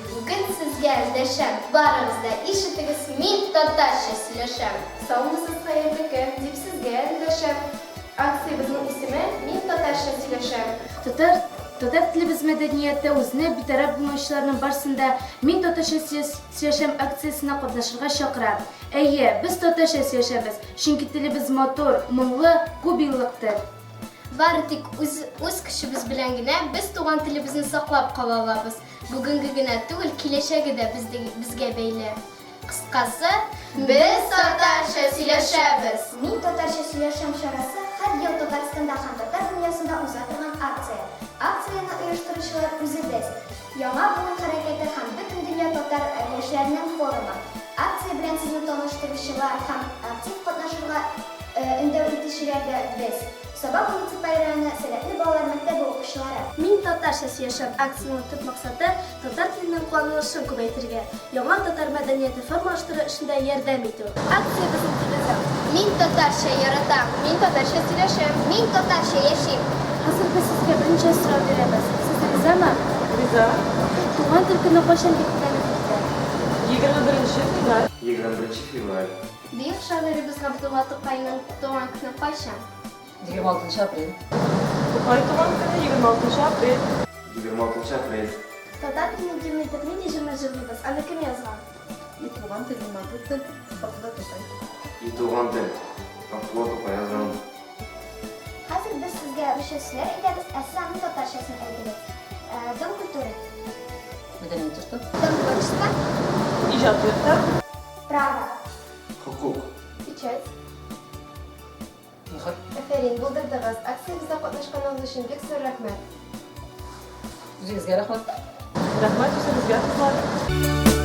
Бүген сезгә эндәшәм, барыгыз да ишетегез, мин татарча сөйләшәм. Саумысыз, хәерле көн, дип сезгә эндәшәм. Акциябезнең исеме, Мин татарча сөйләшәм. Татар татар телебез мәдәнияте үзенә битараф булмаучыларның барсын да Мин татарча сөйләшәм акциясенә катнашырга чакыра. Әйе, без татарча сөйләшәбез, чөнки телебез матур, моңлы, күпьеллык тел. Бары тик үз, үз көчебез белән генә без туган телебезне саклап кала алабыз. Бүгенге генә түгел, киләчәге дә безде, безгә бәйле. Кыскасы, без татарча сөйләшәбез! Мин татарча сөйләшәм чарасы һәр ел Татарстанда һәм татар дөньясында уза торган акция. Акцияне оештыручылар үзебез, Яңа буын хәрәкәте һәм Бөтендөнья татар яшьләренең форумы. Акция белән сезне таныштыручылар һәм актив катнашырга өндәү итүчеләр дә без, Саба муниципаль районы Сәләтле балалар мәктәбе укучылары. Мин татарча сөйләшәм акциясенең төп максаты, татар теленең кулланылышын күбәйтергә, яңа татар мәдәнияте формалаштыру эшендә ярдәм итү. Акциябезнең девизы, Мин татарча яратам! Мин татарча сөйләшәм! Мин татарча яшим! Хәзер без сезгә берничә сорау бирәбез. Сез ризамы? Риза. Туган тел көне кайчан билгеләнеп үтелә? 21 нче февраль. 21 нче февраль. Бөек шагыйребез Габдулла Тукайның туган көне кайчан? 26 нчы апрель. Тукай туган көне 26 нчы апрель. 26 нчы апрель. Татар телен гимн итеп нинди җырны җырлыйбыз? Аны кем язган? И туган тел, и матур тел, Габдулла Тукай. И туган тел, Габдулла Тукай язган. Хәзер без сезгә русча сүзләр әйтәбез, ә сез аның татарчасын әйтегез. Дом культуры. Мәдәният йорты. Дом творчества. Иҗат йорты. Право. Хокук. Печать. Мөхер. Афәрин, булдырдыгыз! Акциябездә катнашканыгыз өчен бик зур рәхмәт! Үзегезгә рәхмәт. Рәхмәт үзегезгә, кызлар.